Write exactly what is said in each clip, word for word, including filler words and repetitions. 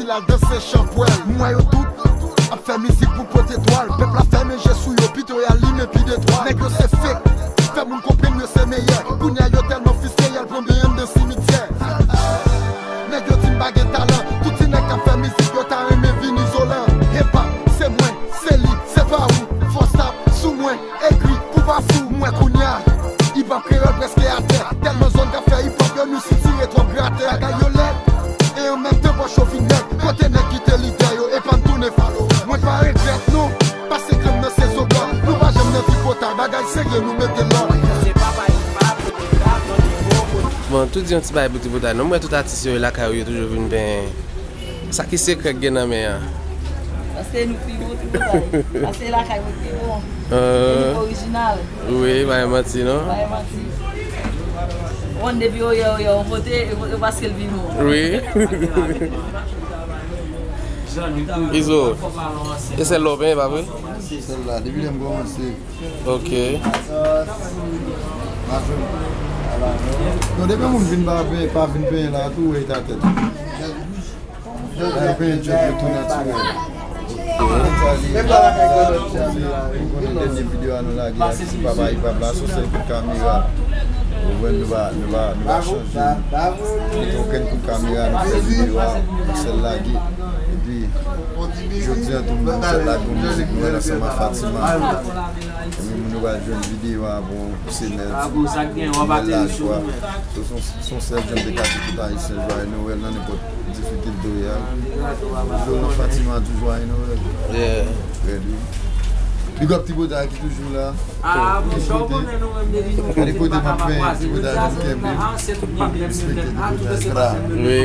L al danse chanpwèl. M wè yo tout ap fè mizik pou pote twal. Pèp la fèmen je sou yo, pito y al limen pi de twa. Nèg yo se fake, fè moun konprann yo se meyè. Kounye a yo tèlman fiske, y al pran beny anndan simityè. Nèg yo di m pa gen talan. Tout ti nèg k ap fè mizik yo ta renmen vin izolan. Hip hop, se mwen, se li, se pa ou. Fò stop sou mwen. Ekri pou pa fou, m wè kounye a. Hip hop kreyòl prèske atè. Tèlman zòn k ap fè hip hop yo, nou sitire twòp gratè. Bagay yo lèd, e an menm tan pòch yo vin nèg. Kote nèg ki te lidè yo, epa m tounen follower. Mwen pa regrèt non, pase krèm nan se zo dò. Nou pa janm nan tripotay, bagay serye nou mete lò. Bon, tou di yon ti bagay pou tripotay non, m wè tout atis yo lakay yo, yo toujou vin benyen. Sa ki sekrè k gen nan men an? Paske nou pi bon tripotay. Paske lakay mwen pi bon. E nou orijinal. Wi, pa gen manti non. Pa gen manti. Bon, depi yo ye, yo ye, yon kote, e paske l pi bon. Wi. Izo, e sèl la w benyen, pa vre? Sèl la, depi lè m kòmanse. Ok. Non, depi moun vin pa, pa vin benyen la, tou wè eta tèt. Ay, penyen djòb yo tou natirèl. Ou konnen dènye videyo a nou lage a, se papa Ipap la, se yon sèl kout kamera. Ou wè, nou pa, nou pa, nou pa chanje. Nou gen okenn kout kamera, nou fè videyo a, yon sèl lage. Epi, jodi a tou, nou fè lage yon mizik Nwèl ansanm ak Fatima. Epi, moun yo pral jwenn videyo a pou Se nèg. Mwen laj, kwa. Se yon, se yon sèl jan de ka di tout Ayisyen jwaye Nwèl nan nenpòt difikilte w ye a. Yo nan Fatima tou jwaye Nwèl. Yeah. Ready. Big up Ti Bota ki toujou la. Ki kote? Gade kote m ap fè, Ti Bota ap kenbe. Respekte Ti Bota. Wi.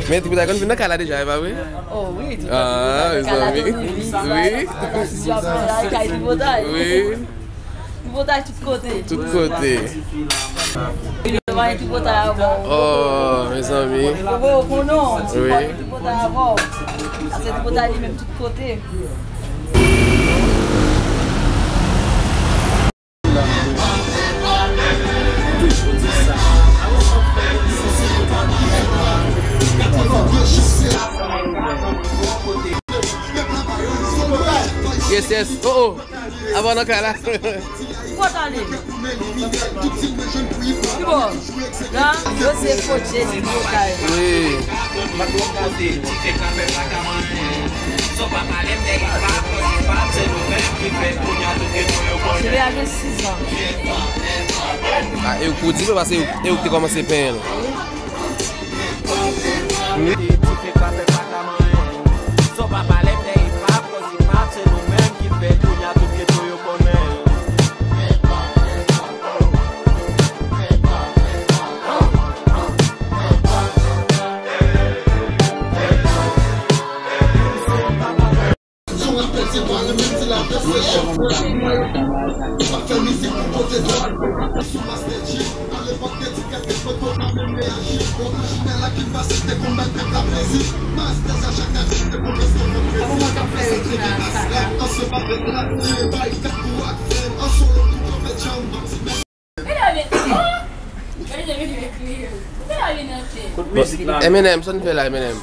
Men Ti Bota konn vin nan kay la deja, e pa vre? Oh wi, tout. Ah, mezanmi. Wi. Wi. Tripotay tout kote. Tout kote. Yo pa gen tripotay avè w. Oh, mezanmi. Yo voye w konnen w. Wi. Tripotay avè w. Paske tripotay li menm tout kote. Yes, yes. Oh, oh. Avan nan kay la. Kot ale? Ki bò? La, yo se kote Ti Bota ye. Wi. Cheve a gen sis an. Ah, e ou k pwodui l, paske e ou k te kòmanse penyen l. Son apèl se pa renmen ti lapès se chèf. Pa fè mizik pou pote dwa. Sou Master G, a lepòk de ti kèk epòk ou pa menm reyaji. Orijinal ak Ipas te konn bay pèp la plezi. Master Zacha Kadjim te konn fè se fè plezi. Apre sa te gen Asrap ansanm avèk Ladyen, bay kat pou ak fèm an solo pou kanpe djanm. Bon, Eminem, sa n fè la, Eminem?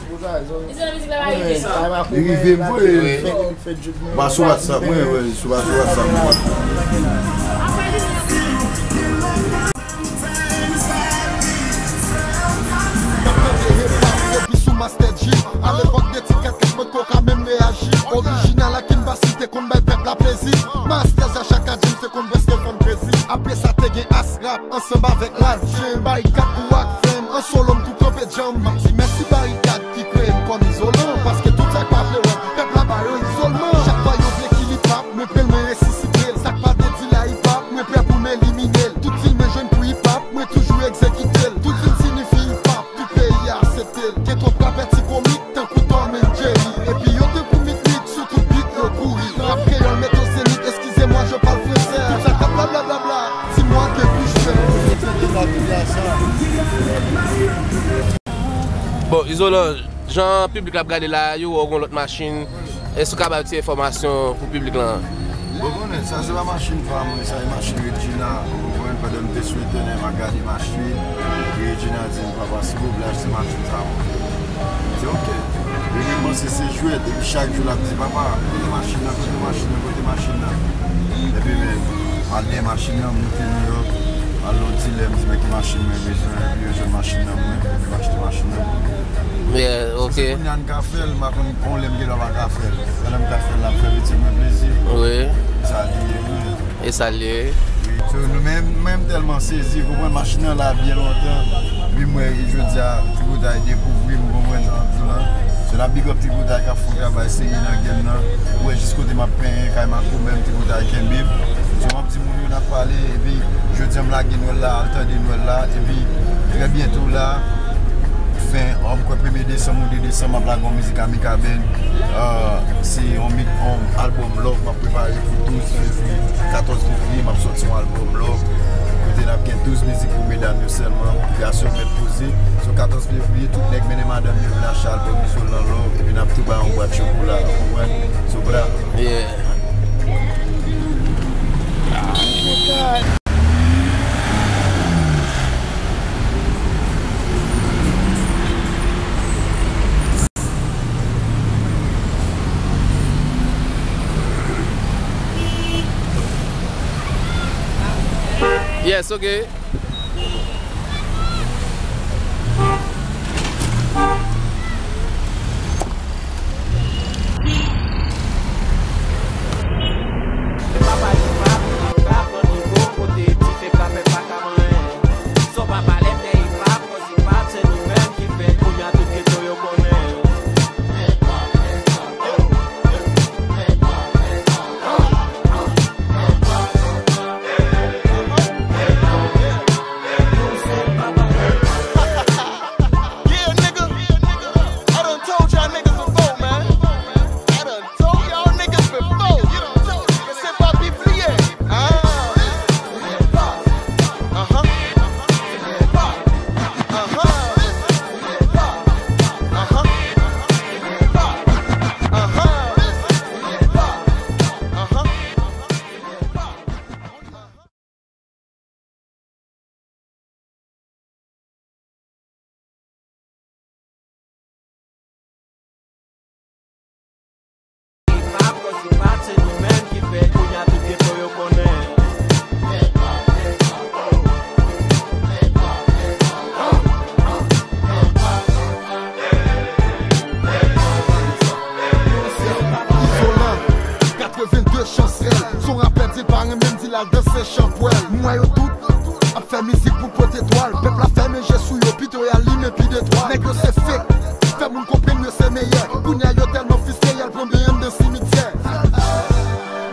Li rive m voye. Wi. Ba sou WhatsApp mwen, wi, sou ba sou WhatsApp mwen. Depi sou Master G, a lepòk de ti kèt kèt mwen koka menm reyaji. Orijinal ak Ipas te konn bay pèp la plezi. Master Zacha Kadjim te konn prèske fè m krezi. Apre sa te gen Asrap ansanm avèk Ladyen, Barikad pou ak fèm. An solo m tou kanpe djanm. M ap di mèsi Barikad ki kreye m kòm izolan. Paske tout sa k pa vle wè pèp la ba yo izolman. Chak fwa yo vle kill hip hop, mwen pran l, mwen resisite l. Sa k pa vle di la hip hop, mwen prè pou m elimine l. Tout vil mwen jwenn pou hip hop, mwen toujou egzekite l. Tout vil siyifi hip hop, tout peyi a aksepte l. Gen twòp rapè ti komik tankou Tom and Jerry. Epi yo tankou Mitmit sou tout beat yo kouri. Rap kreyòl met au zénith, excusez-moi, je parle français. Tout sa k ap blablabla, dis-moi que puis-je faire? Bon, Izolan, jan piblik la ap gade la, yo wè w gen yon lòt machin. Èske w ka ba yon ti enfòmasyon pou piblik lan? Bon, konnen, sa se pa machin pa mwen, sa se machin Regina. Ou konprann, pandan m te sou entènèt, m ap gade machin, epi Regina di m, "Papa, silvouplè, achte machin sa pou mwen." Se oke. Li menm panse se jwèt, epi chak jou l ap di, "Papa, kote machin nan, kote machin nan, kote machin nan?" Epi men, m al dèyè machin nan, m moute Nouyòk, m al nan yon dilè, m di, "Men ki machin mwen bezwen?" Epi yo jwenn machin nan mwen, epi m achte machin nan pou mwen. Yeah, ok. Se kounye a n ka fè l, m pa konn yon lè m gen dwa pa ka fè l. Pandan m ka fè l la, m fè pitit mwen plezi. Wi. Sa li ye vre. E sa l ye, wi. Wi, so, nou menm, mwen m tèlman sezi, konprann, machin nan la byen lontan. Epi m wè, jodi a, Tripotay dekouvri m, konprann sa m ap di w la. So, n ap big up Tripotay k ap fè yon travay serye nan game nan. Ou wè jis kote m ap penyen, kay Makomè m, Tripotay kenbe m. So, m ap di moun yo n ap pale, epi jodi a m lage Nwèl la, al tande Nwèl la, epi trè byento la, fen, m kwè premye desanm ou de desanm, m ap lage yon mizik a Mikaben. Ah, se yon mi-, yon albòm love m ap prepare pou douz fevriye, katòz fevriye, m ap sòti yon albòm love. Kote n ap gen douz mizik pou medam yo sèlman, pou gason yo mèt poze. Sou katòz fevriye, tout nèg mennen madanm yo vin achte albòm Izolan love, epi n ap tou bay yon bwat chokola, ou konprann? So, bra. Yeah. Yes, ok. Yeah, nigga. I done told y'all niggas before, man. I done told y'all niggas before. Se pa bif li ye. Ah. Uh-huh. Uh-huh. Uh-huh. Uh-huh. Izolan, katrevenndez Chansrèl. Se yon rapè di l pa renmen m, di l al danse chanpwèl. M wè yo tout ap fè mizik pou pote twal. Pèp la fèmen je sou yo, pito y al limen pi de twa. Nèg yo se fake, fè moun konprann yo se meyè. Kounye a yo tèlman fristre, y al pran beny anndan simityè.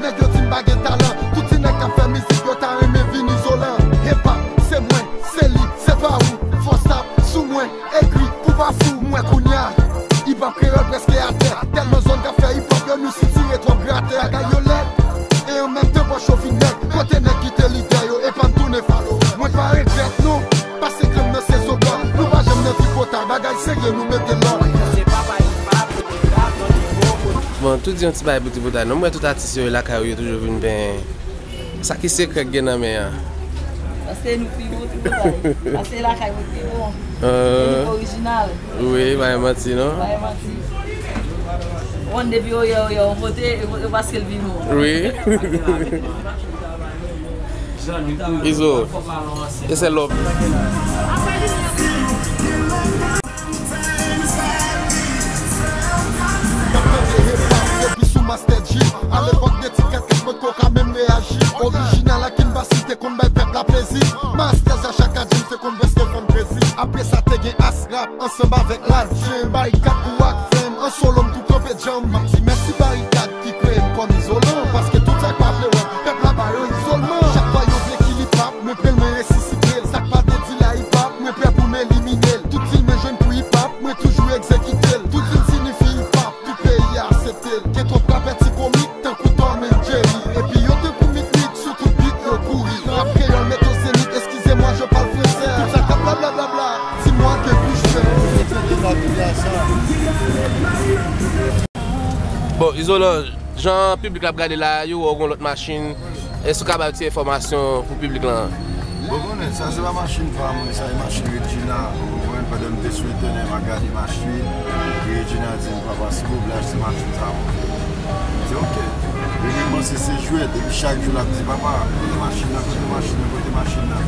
Nèg yo di m pa gen talan. Tout ti nèg k ap fè mizik, yo ta renmen vin Izolan. Hip hop, se mwen, se li, se pa ou. Fò stop sou mwen. Ekri pou pa fou, m wè kounye a. Hip hop kreyòl prèske atè. Tèlman zòn k ap fè hip hop yo, nou sitire twòp gratè. Bagay yo lèd, e an menm tan pòch yo vin nèg. Kote nèg ki te lidè yo, epa m tounen falo. Mwen pa regrèt non, pase krèm nan se zobòt. Nou pa janm nan tripotay, bagay serye nou mete lòd. Bon, tou di yon ti bagay pou tripotay non, m wè tout atis yo lakay yo, yo toujou vin benyen. Sa ki sekrè k gen nan men an? Paske nou pi bon tripotay. Paske lakay mwen pi bon. E nou pi orijinal. Wi, pa gen manti non. Pa gen manti. One depi oyè oyè yon kote, e paske l pi bon. Wi. Izo, e se lòv. Depi sou Master G, a lepòk de ti kat kat mwen t ko ka menm reyaji. Orijinal Akim Basi te konn bay pèp la plezi. Master Zacha Kadjim te konn prèske fè m krezi. Apre sa te gen As Rap ansanm avèk Lal Jim. Barikad pou ak fè m an solo m tou kanpe djanm. M ap di mèsi Barikad ki kreye m kòm Izolan. Paske tout sa k pa vle wè pèp la ba yo izolman. Chak fwa yo vle kill hip hop, mwen pran l, mwen resisite l. Sa k pa vle di la hip hop, mwen prè pou m elimine l. Tout dil mwen jwenn pou hip hop, mwen toujou egzekite l. Tout dil siyifi hip hop, tout peyi a aksepte l. Gen twòp rapè ti komik, tankou Tom and Jerry. Epi yo tankou Mitmit, sou tout beat yo kouri. Rap kreyòl met o zenit, excusez-moi, je parle français. Tout sa k ap blablabla, dis-moi que puis-je faire. Bon, Izolan, jan piblik la ap gade la, yo wè w gen yon lòt machin. Èske w ka ba yon ti enfòmasyon pou piblik lan? Bon, konnen, sa se pa machin pa mwen, sa e machin Regina. Ou konprann, pandan m te sou entènèt, m ap gade machin, epi Regina di m, "Papa, silvouplè, achte machin sa pou mwen." M di, "Ok." Epi m panse se jwèt, epi chak jou l ap di, "Papa, kote machin nan, kote machin nan, kote machin nan?"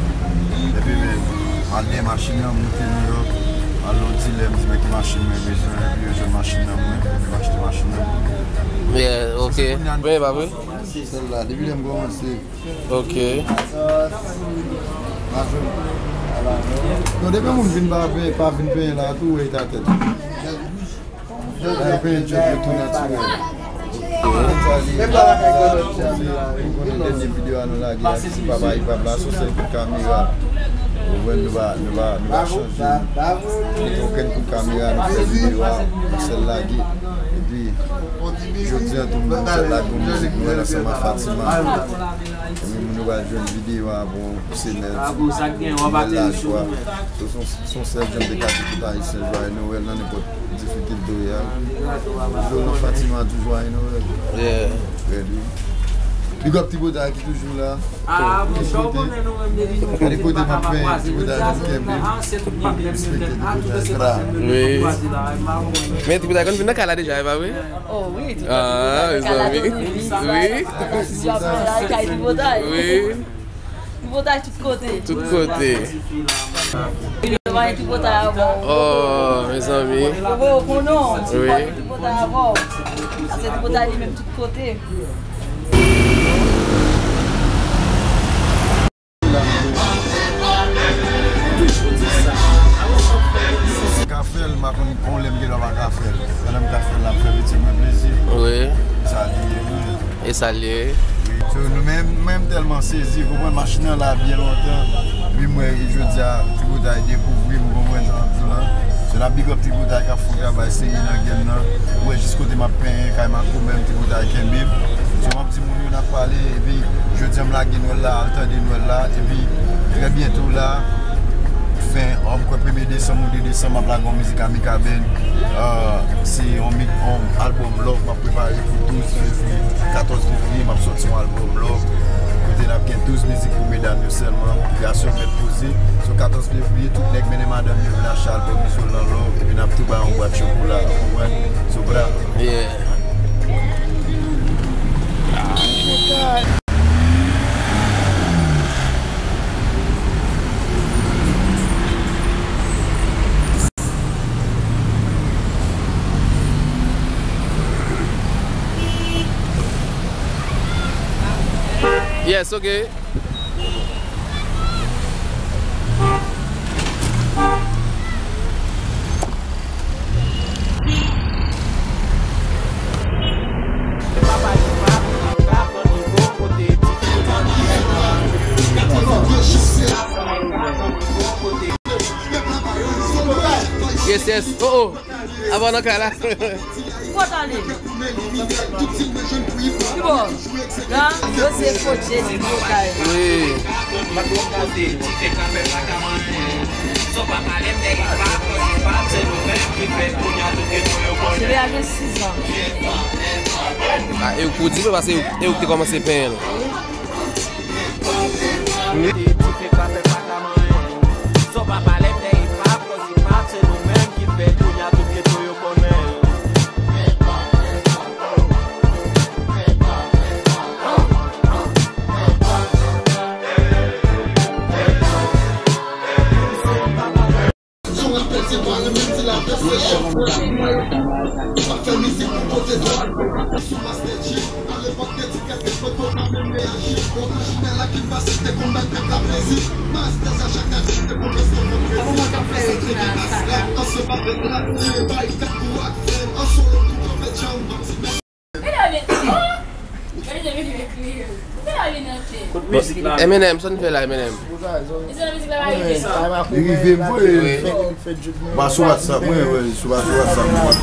Epi, men, m al dèyè machin nan, m moute Nouyòk, m al nan yon dilè, m di, "Men ki machin mwen bezwen?" Epi yo jwenn machin nan mwen, epi m achte machin nan. Yeah, ok. Vre, pa vre? Sèl la, depi lè m kòmanse. Ok. Non, depi moun vin pa pe-, pa vin penyen la, tou wè eta tèt. Lè yo penyen djòb yo tou natirèl. Ou konnen dènye videyo a nou lage a, se papa Ipap la, se yon sèl kout kamera. Ou wè, nou pa, nou pa, nou pa chanje. Nou pa okenn kout kamera, nou fè videyo a, nou sèl lage. Epi, jodi a tou, nou fèk lage yon mizik Nwèl ansanm ak Fatima. Ebyen, moun yo pral jwenn videyo a pou yon semèn, semèn la, je crois. Se yon, se yon sèl jan de ka di tout Ayisyen jwaye Nwèl nan nenpòt difikilte w ye a. Jwenn Fatima tou jwaye Nwèl. Yeah. Ready. Big up Tripotay ki toujou la. Gade kote m ap fè, Tripotay ap kenbe. Respekte Tripotay. Wi. Men Tripotay konn vin nan kay la deja, e pa vre? Oh wi, tout ah, mezanmi. Wi. Tripotay tout kote. Tripotay tout kote. Tripotay avè w. Oh, mezanmi. Ou wè, ou konnen w. Wi. Tripotay avè w. Paske Tripotay li menm tout kote. Ka fè l, m pa konn yon lè m gen dwa pa ka fè l. Pandan m ka fè l la, m fè pitit mwen plezi. Wi. Sa li ye, wi. E sa l ye, wi. Wi, so, nou menm, mwen m tèlman sezi, konprann, machin nan la byen lontan. Epi m wè, jodi a, Tripotay dekouvri m, konprann sa m ap di w la. So, n ap big up Tripotay k ap fè yon travay serye nan game nan. Ou wè jis kote m ap penyen, kay Mako menm, Tripotay kenbe m. So, m ap di moun yo n ap pale, epi jodi a m lage Nwèl la, al tande Nwèl la, epi trè byento la, fen, m kwè premye desanm ou de desanm, m ap lage yon mizik a Mikaben. Ah, se yon mi-, yon albòm love m ap prepare pou douz fevriye, katòz fevriye, m ap sòti yon albòm love. Kote n ap gen douz mizik pou medam yo sèlman. Gason yo mèt poze. So, katòz fevriye, tout nèg mennen madanm yo vin achte albòm Izolan love, epi n ap tou bay yon bwat chokola, ou konprann? So, bra. Yeah. Yes, ok. Yes, yes. Oh, oh. Avan nan kay la. Kot ale? Ki bò? La, yo se kot Jezi Tripotay. Wi. Cheve a gen sis an. Ah, e ou k pou di, paske e ou k te kòmanse penyen l. Wi. Bon, Eminem, sa w fè la, Eminem? Li rive m voye. Wi. Pa sou WhatsApp mwen, wi, sou, pa sou WhatsApp mwen.